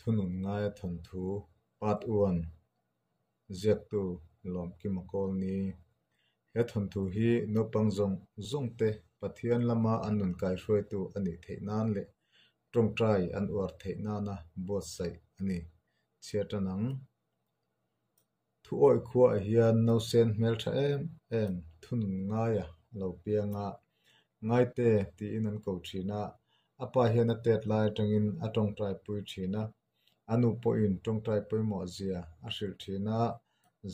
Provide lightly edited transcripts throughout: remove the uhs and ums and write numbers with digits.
Thunun ngaia thawnthu Part One ziaktu Lawmkima Kawlni. He thawnthu hi naupang zawng zawng te Pathian lama an nun kaihruaitu a nih theih nan leh tawngtai an uar theih nana buatsaih a ni. Chhiar tan ang. Thuawih khuaah hian nausen hmeltha em em thunun ngaia a lo piang a, Ngaite tiin an ko thin a, a pa hian a tet lai atangin a tawngtai pui thin a, a nu pawhin tawngtai pawimawh zia a hrilh thin a,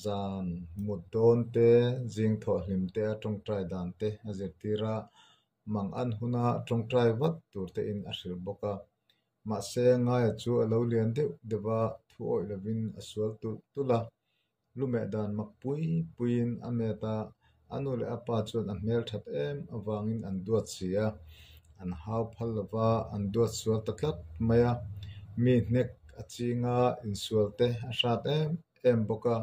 zan mut dawn te, zing thawh hlim te a tawngtai dan te a zirtir a, mang an huna tawngtai vat tur tein a hrilh bawk a. Mahse, Ngaia chu a lo lian deuh deuh a, thu awih lovin a sual tulh tulh a. Lumeh dan mak pui puiin a met a, a nu leh a pa chuan a hmel that em avangin an duat si a, an hau phal lo va, an duat sual ta tlat mai a. Mi hnek a ching a, insual te a hrat em em bawk a,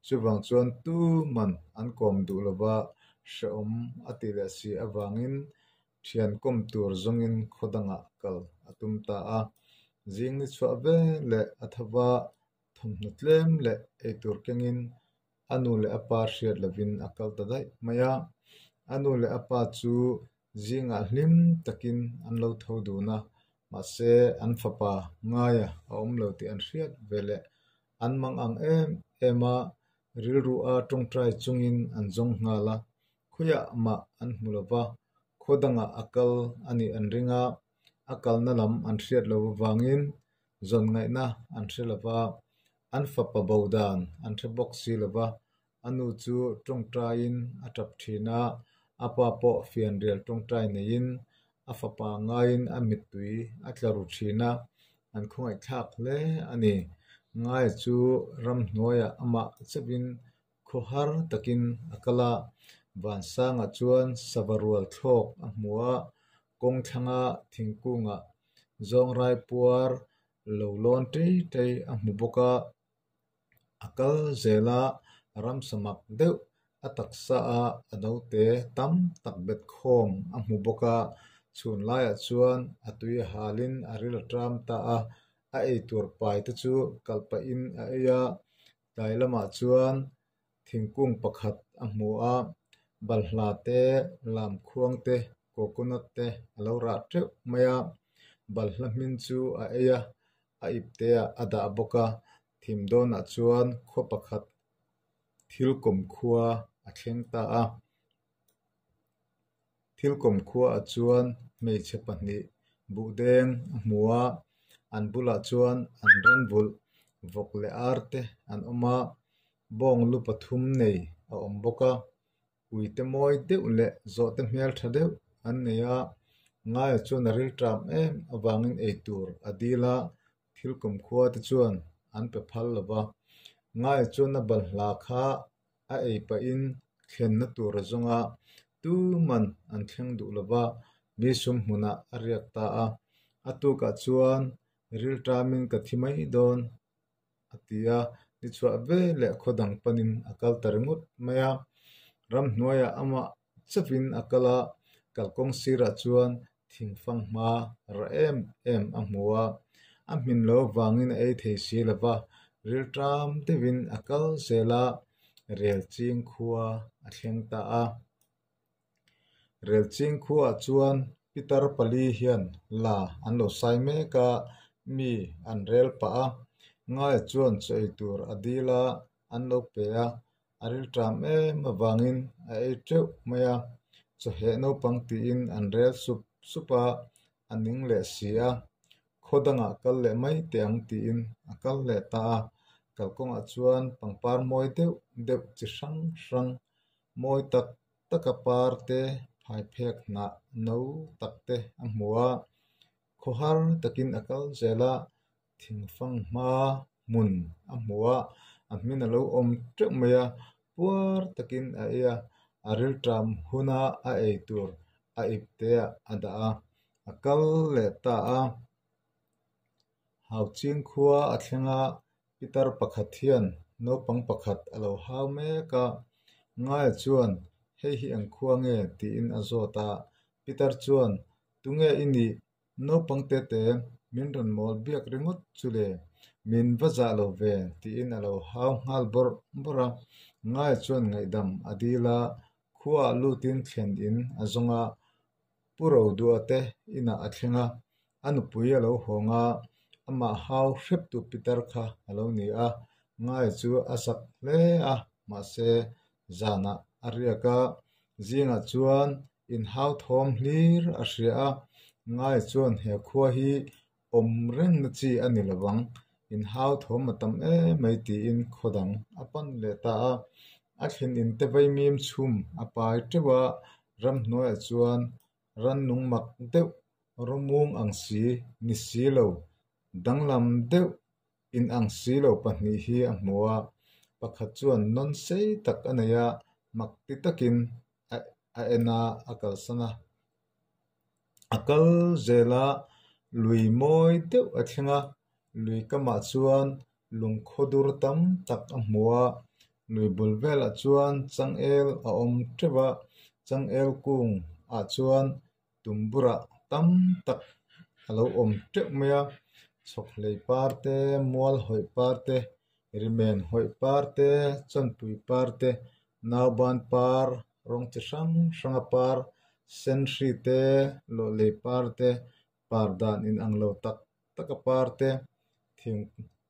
chuvang chuan tuman an kawm duh lo va, hrehawm a tih leh si avangin Thian kawm tur zawngin khaw dangah kal a tum ta a. Zing ni chhuah ve leh a tho va, thawmhnaw tlem leh eitur kengin a nu leh a pa hriat lovin a kal ta daih mai a. A nu leh a pa chu zingah hlim takin an lo tho dun a, mahse an fapa ngaia a awm lo tih an hriat ve leh an mang ang em em a, rilru a tawngtai chungin an zawng nghal a. Khawiah mah an hmu lo va, khaw dangah a kal a nih an ring a, a kalna lam an hriat lo avangin zawn ngaihna an hre lo va, an fapa bo dan an hre bawk si lo va, a nu chu tawngtaiin a tap thin a, a pa pawh fianrial tawngtai neiin a fapa ngaiin a mittui a tla ru thin a, an khawngaihthlak hle a ni. Ngaia chu ramhnuaiah amah chauhin Khawhar takin a kal a, Vansangah chuan sava rual thlawk a hmu a, kawng thlanga thingkungah zawngrai puar lo lawn tei tei a hmu bawk a. A kal zel a, ramsa mak deuh a taksa a a naute tam tak bet khawm a hmu bawk a, chhun laiah chuan a tui a halin a ril a ṭam ta a, a eitur pai te chu kalh pahin a ei a. Tlai lamah chuan thingkung pakhat a hmu a, balhla te, lamkhuang te, coconut te a lo rah teuh mai a, balhla hmin chu a ei a, a ip te ah a dah bawk a, thim dawnah chuan khaw pakhat thil kawm khua a thleng ta a. Thil kawm khuaah chuan hmeichhe pahnih buhdeng a hmu a, an bulah chuan an ran vulh vawk leh ar te an awm a, bawng lu pathum nei a awm bawk a, uite mawi deuh leh zawhte hmeltha deuh an nei a, ngaia chuan a rilṭam em avangin eitur a dil a, thil kawm khua te chuan an pe phal lo va, ngaia chuan a balhla kha A ei pahin thlenna tur a zawng a, tuman an thleng duh lo va, mi sum hmunah a riak ta a. A tukah chuan rilṭamin ka thi mai dawn a ti a, ni chhuah ve leh khaw dang panin a kal ta ringawt mai a. Ramhnuaiah amah chauhin a kal a, kalkawng sirah chuan thingfang hma rah em em a hmu a, a hmin lo avangin a ei thei si lo va, rilṭam deuhin a kal zel a, rel ching khua a thleng ta a. Rel ching khuaah chuan pitar pali hian la an lo sai mek a, mi an rel pah a, Ngaia chuan chaw ei tur a dil a, an lo pe a, A rilṭam em avangin a ei teuh mai a, chawheh naupang tiin an rel sup sup a, a ning leh si a, khaw dangah kal leh mai teh ang tiin a kal leh ta a, kalkawngah chuan pangpar mawi deuh deuh chi hrang hrang mawi tak taka par te phaiphek hnah no tak te a hmu a, khawhar takin a kal zel a. Thingfang hma hmun a hmu a, a hmin a lo awm teuh mai a, puar takin a ei a, a rilṭam huna a ei tur a ip te ah a dah a, a kal leh ta a. Hauching khua a thleng a, pitar pakhat hian naupang pakhat a lo hau mek a, Ngaia chuan hei hi eng khua nge tiin a zawt a, pitar chuan tunge i nih? Naupang tete. Min rawn mawl biak ringawt chu le, min va zah lo ve tiin a lo hau nghal bawrh bawrh a. Ngaia chuan ngaihdam a dil a, khuaah lutin thlen in a zawng a, Pu Rodua te inah a thleng a, a nupui a lo hawng a, amah hau hreptu pitar kha a lo ni a, Ngaia chu a zak hle a, mahse zanah a riak a, zingah chuan inhau thawm hlir a hria a, Ngaia chuan he khua hi awm rengna chi a ni lovang, inhau thawm a tam em mai tiin khaw dang a pan leh ta a. A thlen in te vaimim chhum a pai teuh a, ramhnuaiah chuan rannung mak deuh rawmung ang si ni si lo, danglam deuh inang si lo pahnih hi a hmu a, pakhat chuan nawn sei tak a nei a, mak ti takin a en a, a kalsan a. A kal zel a, lui mawi deuh a thleng a, lui kamah chuan lungkhaw dur tam tak a hmu a, lui bul velah chuan changel a awm teuh a, changel kung ah chuan tumburah tam tak a lo awm teuh mai a, chhawkhlei par te, mual hawih par te, rimen hawih par te, chawnpui par te, nauban par rawng chi hrang hrang a par senhri te, lawhlei par te, par dan inang lo tak tak a par te, thing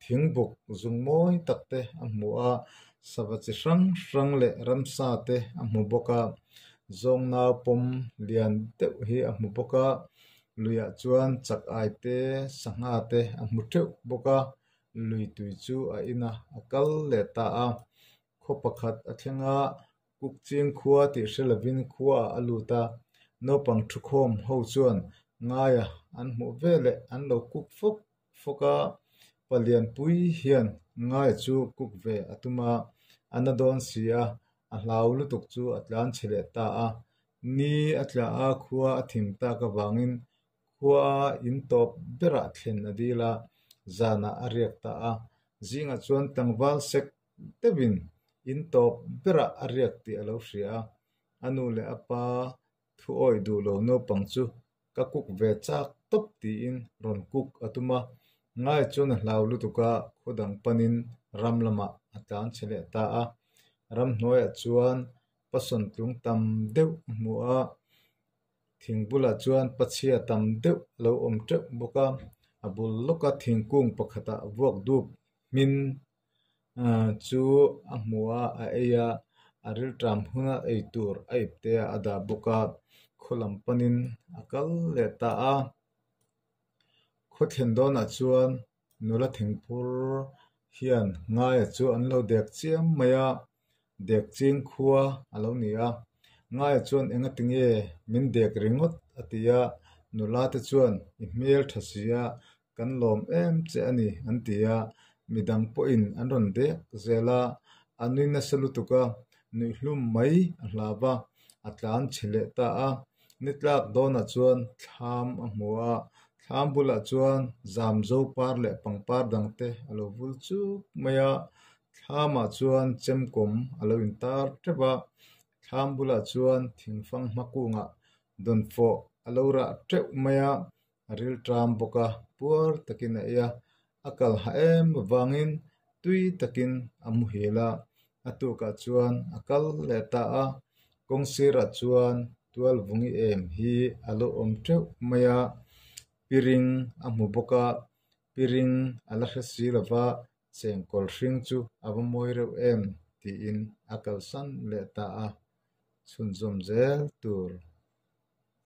thingbuk zung mawi tak te a hmu a, sava chi hrang hrang leh ramsa te a hmu bawk a, zawng nau pawm lian deuh hi a hmu bawk a, luiah chuan chak ai te sangha te a hmu teuh bawk a, lui tui chu a in a, a kal leh ta a, khaw pakhat a thleng a, Kukching khua tih hre lovin khuaah a lut a, naupang thukhawm ho chuan ngaia an hmuh veleh an lo kuk fawk fawk a, palianpui hian ngaia chu kuk ve a tum a, a na dawn si a, a hlau lutuk chu a tlan chhe leh ta a. Ni a tla a, khua a thim tak avangin khua in tawp berah thlen a dil a, zanah a riak ta a. Zingah chuan tlangval sek deuhin in tawp berah a riak tih a lo hria a, a nu leh a pa thu awih duh lo naupang chu ka cook ve chak tawp tiin rawn cook a tum a, ngai chuan a hlau lutuk a, khaw dang panin ram lamah a tlan chhe leh ta a, ramhnuaiah chuan pasawn tlung tam deuh a hmu a, thing bulah chuan pachhia tam deuh a lo awm teuh bawk a, a bul lawka thingkung pakhatah vuak dup hmin chu a hmu a, a ei a, a rilṭam huna ei tur a ip te a dah bawk a, khaw lam panin a kal leh ta a. Khaw thlen dawnah chuan nula thingphur hian ngaia chu an lo dek chiam mai a, dek ching khua a lo ni a. Ngaia chuan engati nge min dek ringawt a ti a, nula te chuan i hmel tha si a, Kan lawm em che a ni, an ti a. Midang pawhin an rawn dek zel a, a nui nasa lutuk a, nuihhlum mai a hlauh a, a tlan chhe leh ta a. Ni tlak dawnah chuan thlam a hmu a, thlam bulah chuan zamzo par leh pangpar dangte a lo vul chuk mai a, thlamah chuan chemkawm a lo intar teuh a, thlam bulah chuan thingfang hma kungah dawnfawh a lo rah teuh mai a. A rilṭam bawk a, puar takin a ei a, a kal ha em avangin tui takin a muhil a, a tukah chuan a kal leh ta a, kawng sirah chuan tualvungi em hi a lo awm teuh mai a, piring a hmu bawk a, piring a la hre si lova chengkawl hring chu a va mawi reuh em tiin a kalsan leh ta a, chhunzawm zel tur.